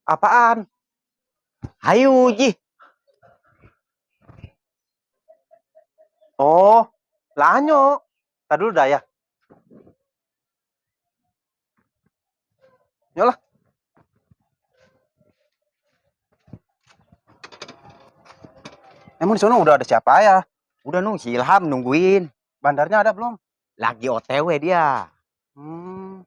Apaan? Hayu, Ji. Oh, lanyo. Tadi dulu dah ya. Nyolah. Emang di sana udah ada siapa ya? Udah nung, si Ilham nungguin. Bandarnya ada belum? Lagi OTW dia. Hmm.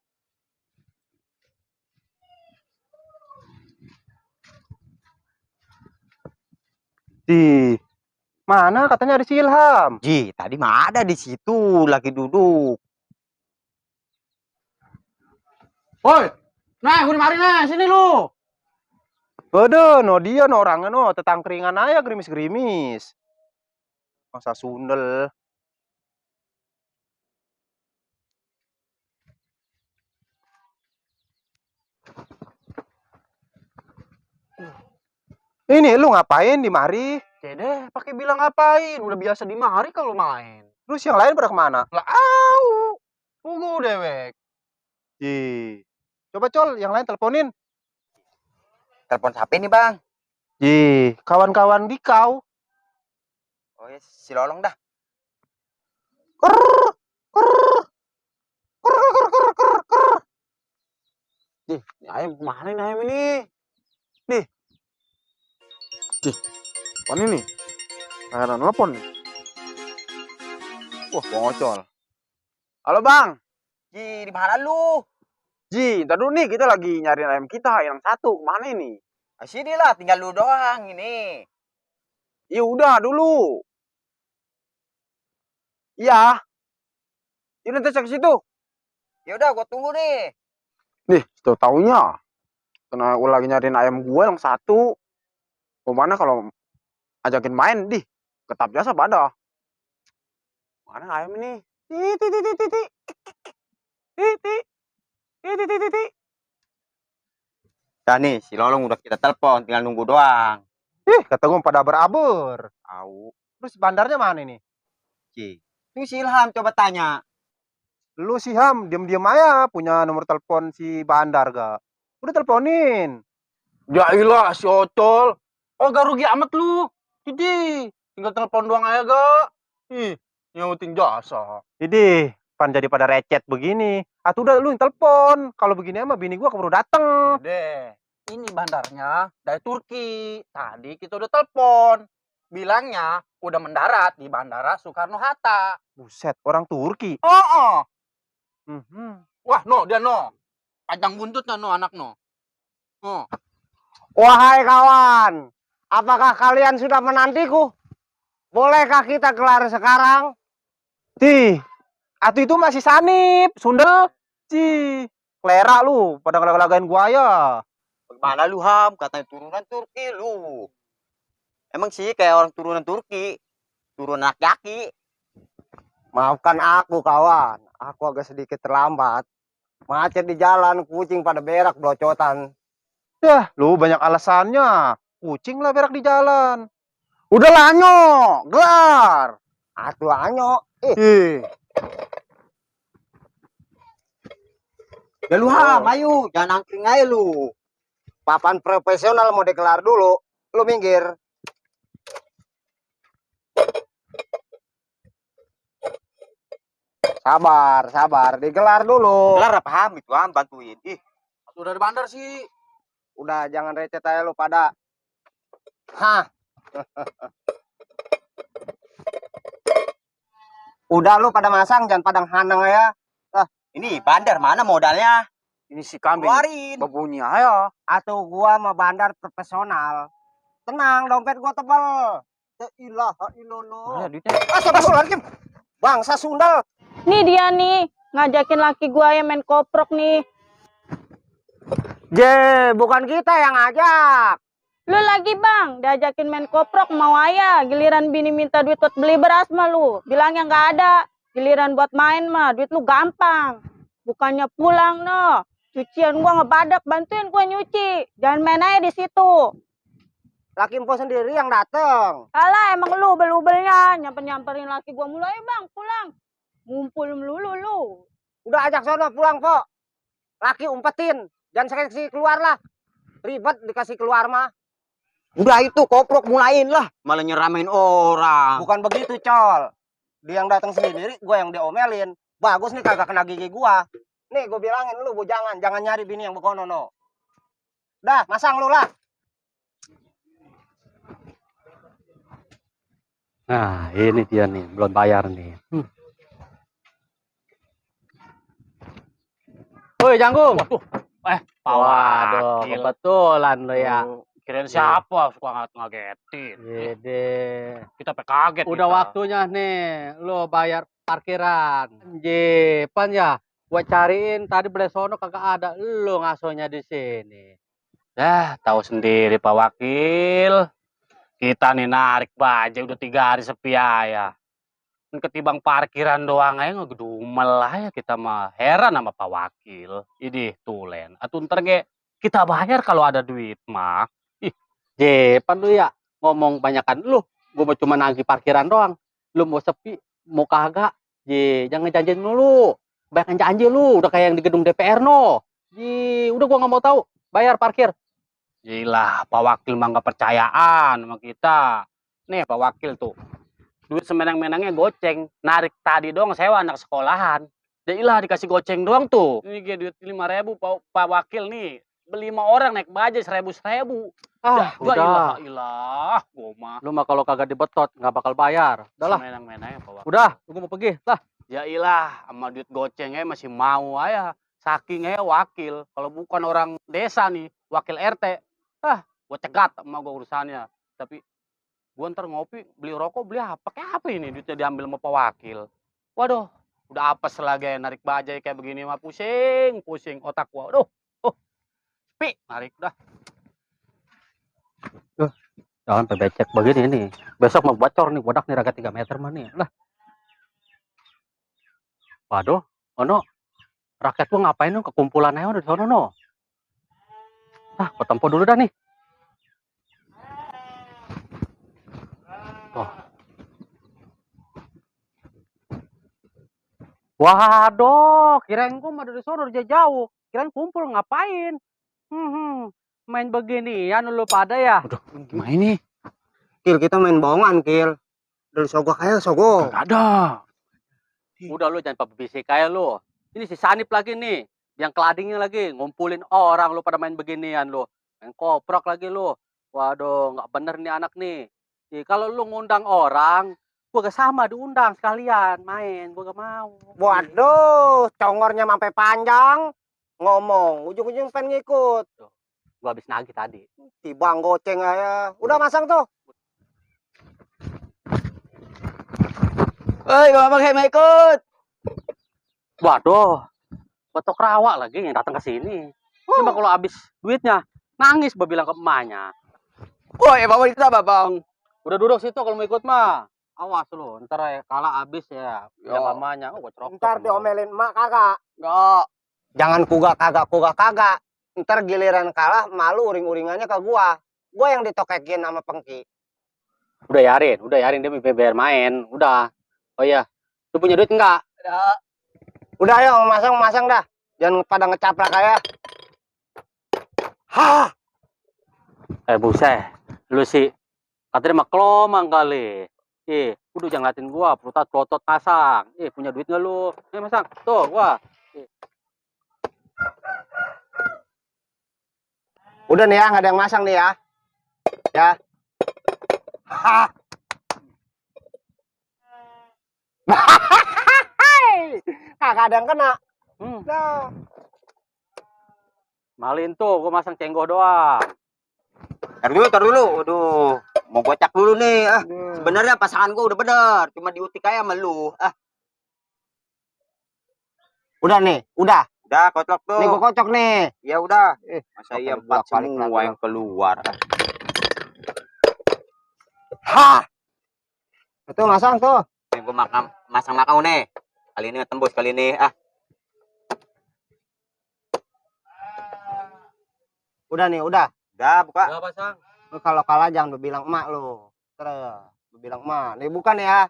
Di mana katanya ada si Ilham? Ji, tadi mah ada di situ, lagi duduk. Woi, nah, gue mari nah, sini lu. Waduh, no dia no orangnya no tetangkringan aja gerimis-gerimis. Masa sundel. Ini lu ngapain di mari? Deh, pakai bilang ngapain? Udah biasa di mari kalau main. Terus yang lain pada kemana? Lah, au. Tunggu dewek. Ji. Coba Col, yang lain teleponin. Telepon siapa nih, Bang? Ji, kawan-kawan di kau. Oh ya, si Lolong dah. Krrr, krrr, krrr, krrr, krrr, krrr, krrr. Nih, ayam kemana nih ayam ini? Nih. Mana nih? Ada telepon nih. Wah, bocol. Halo, Bang. Ji, di mana lu? Ji, ntar dulu nih, kita lagi nyariin ayam kita yang satu. Kemana ini? Sini lah, tinggal lu doang ini. Ya udah dulu. Iya. Ini nanti saya ke situ. Ya udah, gua tunggu nih. Nih, taunya. Karena gue lagi nyariin ayam gue yang satu. Kemana kalau ajakin main, di ketap jasa pada. Mana ayam ini? Titi, titi, titi. Titi. Titi, titi, titi. Dah nih, si Lolong udah kita telepon, tinggal nunggu doang. Kata gue pada berabur. Tahu, Terus bandarnya mana ini? Ji. Tuh si Ilham coba tanya. Lu sih Ham, diam-diam aja punya nomor telepon si bandar gak? Udah teleponin. Ya ilah, si Ocol. Oh, gak rugi amat lu. Titi. Tinggal telepon doang aja gak? Ih, nyautin jasa. Jadi, pan jadi pada recet begini. Atau udah lu yang telepon. Kalau begini mah bini gua keburu dateng. Deh, ini bandarnya dari Turki. Tadi kita udah telepon. Bilangnya udah mendarat di Bandara Soekarno-Hatta. Buset, orang Turki. Oh. Mhm. Wah, no, dia no. Panjang buntutnya no anak no. Oh. Wahai kawan, apakah kalian sudah menantiku? Bolehkah kita kelar sekarang? Atu itu masih sanip, sundel. Klera lu, pada ngelagain gua ya. Bagaimana lu, Ham? Katanya turunan Turki lu. Emang sih kayak orang turunan Turki. Turunan laki-laki. Maafkan aku kawan, aku agak sedikit terlambat. Macet di jalan, kucing pada berak blocotan. Lu banyak alasannya. Kucing lah berak di jalan. Udah lanyo, gelar. Atuh anyo, Ya lu, Ham, ayo. Jangan angkring aja lu. papan profesional mau dikelar dulu. Lu minggir. Sabar, digelar dulu. Gelar apa, Ham? Itu, Ham, bantuin. Ih, Udah di bandar sih. Udah jangan recet aja lu pada. Hah. Udah lu pada masang, jangan padang hanang ya. ini bandar mana modalnya? Ini si kambing. Keluarin. Babunyi aja. Atau gua sama bandar profesional. Tenang, dompet gua tebal. La ilaha illallah. Mana duitnya? Astagfirullahaladzim. Bangsa sundal. Nih dia nih, ngajakin laki gua yang main koprok nih. Bukan kita yang ngajak. Lu lagi bang, diajakin main koprok mau ayah. Giliran bini minta duit buat beli beras mah lu. Bilangnya nggak ada. Giliran buat main mah, duit lu gampang. Bukannya pulang no. Cucian gua ngebadak, bantuin gua nyuci. Jangan main aja di situ. Laki empo sendiri yang dateng. Alah emang lu ubel-ubelnya. Nyamperin laki gua mulai bang, pulang. Ngumpul melulu lu. Udah ajak sono pulang, Po. Laki umpetin. Jangan sekali keluar lah. Ribet dikasih keluar mah. Udah itu koprok mulain lah, malah nyeramain orang. Bukan begitu, Col. Dia yang datang sendiri, gue yang diomelin. Bagus nih kagak kena gigi gua. Nih gue bilangin lu, jangan nyari bini yang begono no. Dah, masang lu lah. Nah, ini dia nih, belum bayar nih. Woi, Janggung. Waduh, kebetulan lo ya. Kirain siapa suka ngagetin. Gede. Kita pe kaget. Udah kita. waktunya nih, lo bayar parkiran. Jepan ya, gua cariin tadi Blesono kagak ada, lo ngasonya di sini. Tahu sendiri Pak Wakil. Kita nih narik baja udah 3 hari sepi ya. Ketimbang parkiran doang aja ngegedumel lah ya kita mah. Heran sama Pak Wakil. Ini tulen. Atau ntar kita bayar kalau ada duit mah. Jepan lu ya, ngomong banyakan lu. Gua mau cuma nagih parkiran doang. Lu mau sepi, mau kagak. Jangan janjiin dulu. Banyak janji lu, udah kayak yang di gedung DPR no. Udah gua nggak mau tahu. Bayar parkir. Gila, Pak Wakil mah nggak percayaan sama kita. Nih Pak Wakil tuh. Duit semenang-menangnya goceng. Narik tadi doang sewa anak sekolahan. Jailah dikasih goceng doang tuh. Ini duit 5.000 Pak Wakil nih. Beli 5 orang naik baja 1.000. Udah. Ilah, gua mah. Lu mah kalau kagak dibetot nggak bakal bayar. Udah lah. Semenang-menangnya Pak Wakil. Udah, gua mau pergi. Lah. Ya ilah, sama duit gocengnya masih mau aja. Sakingnya wakil. Kalau bukan orang desa nih, wakil RT. Gua cegat sama gua urusannya. Tapi gua ntar ngopi, beli rokok, beli apa? Kayak apa ini duitnya diambil sama Pak Wakil? Waduh, udah apes lagi narik bajai kayak begini mah pusing otak gua. Aduh, sepi, narik dah. Jangan becek begini nih. Besok mau bocor nih, wadak nih raga 3 meter mah nih. Lah. Waduh, ono. Rakyat gua ngapain dong kekumpulan aja udah di sono no. Gua tempo dulu dah nih. Oh. Waduh, kirain gua mah dari sono udah jauh. Kirain kumpul ngapain? Main beginian lu pada ya? Aduh, gimana ini? Kil, kita main bohongan, Kil. Dari sogok aja, sogok. Gak ada. Udah lu jangan pabisik kayak lu. Ini si Sanip lagi nih, yang keladingnya lagi ngumpulin orang lu pada main beginian lu. Main koprok lagi lu. Waduh, nggak bener nih anak nih. Kalau lu ngundang orang, gua gak sama diundang sekalian main, gua gak mau. Waduh, congornya sampai panjang. Ngomong, ujung-ujung pengen ngikut. Gua habis nagih tadi. Tibang goceng aja. Udah masang tuh. Woi, Bapak mau ikut. Waduh, betok rawa lagi yang datang ke sini. Cuma kalau habis duitnya, nangis gua bilang ke emaknya. Woi, Bapak itu apa, Bang? Udah duduk situ kalau mau ikut mah. Awas lu, ntar ya kalah habis ya. Yang mamanya, gua cerok. Ntar diomelin emak kagak. Enggak. Jangan kagak. Ntar giliran kalah, malu uring-uringannya ke gua. Gua yang ditokekin sama Pengki. Udah yarin dia bayar main. Udah. Oh iya, lu punya duit enggak? Udah ayo masang dah. Jangan pada ngecaplak aja. Hah. Buset. Lu sih katanya mah kelomang kali. Udah jangan ngeliatin gua, pelotot pasang. Punya duit enggak lu? Masang. Tuh, gua. Udah nih ya, nggak ada yang masang nih ya. Ya. Hah. Kagak ada yang kena. Nah. Malin tuh, gua masang cenggoh doang. Tar dulu. Aduh, mau gocak dulu nih. Sebenarnya pasangan gua udah bener, cuma diutik aja sama lu. Udah nih, udah. Udah kocok tuh. Nih gua kocok nih. Ya udah. Masa Oke, iya 4 bolak-balik semua lagi. yang keluar. Hah. Itu masang tuh. Nih gua masang makau nih. Kali ini tembus kali ini. Udah nih, udah. Udah buka. Udah pasang. Lu kalau kalah jangan bilang emak lu. Terus bilang emak. Nih bukan ya.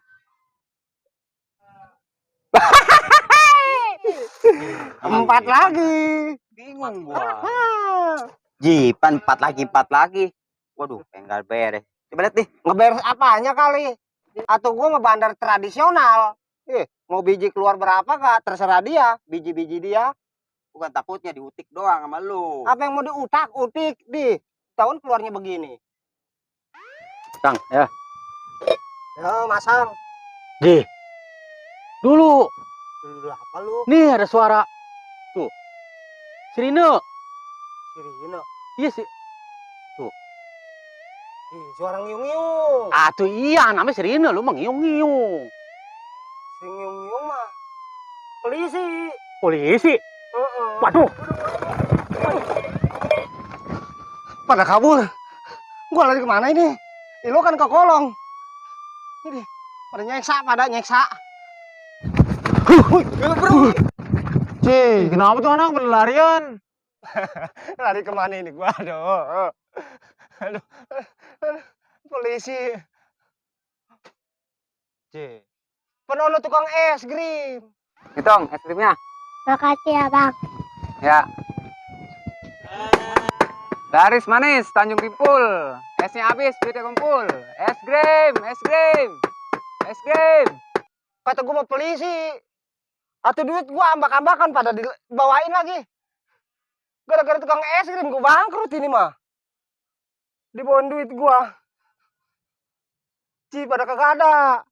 Empat lagi. Bingung gua. Jipan 4 lagi. Waduh, enggak beres. Coba lihat nih. Ngeberes apanya kali? Atau gua mah bandar tradisional. Mau biji keluar berapa kak? Terserah dia. Biji-biji dia. Bukan takutnya diutik doang sama lu. Apa yang mau diutak-utik? Tahun keluarnya begini. Kang, ya. Ya, masang. Di. Dulu. Dulu apa lu? Nih ada suara. Tuh. Sirine. Sirine. Iya sih. Suara ngiung-ngiung. Ah tuh iya namanya Sirine, lu mah ngiung-ngiung. Si ngiung-ngiung mah polisi. Polisi. Heeh. Waduh. Pada kabur. Gua lari kemana ini? Lu kan ke kolong. Ini pada nyeksa. Bro. Ci, kenapa tuh anak berlarian? Lari kemana ini gua? Aduh. Polisi. C. Penono tukang es krim. Hitung es krimnya. Makasih ya bang. Ya. Laris manis, Tanjung Kimpul. Esnya habis, duitnya kumpul. Es krim, es krim. Es krim. Kata gua mau polisi. Atau duit gua ambak-ambakan pada dibawain lagi. Gara-gara tukang es krim gua bangkrut ini mah. Dibawain duit gua. Ci pada kagak ada.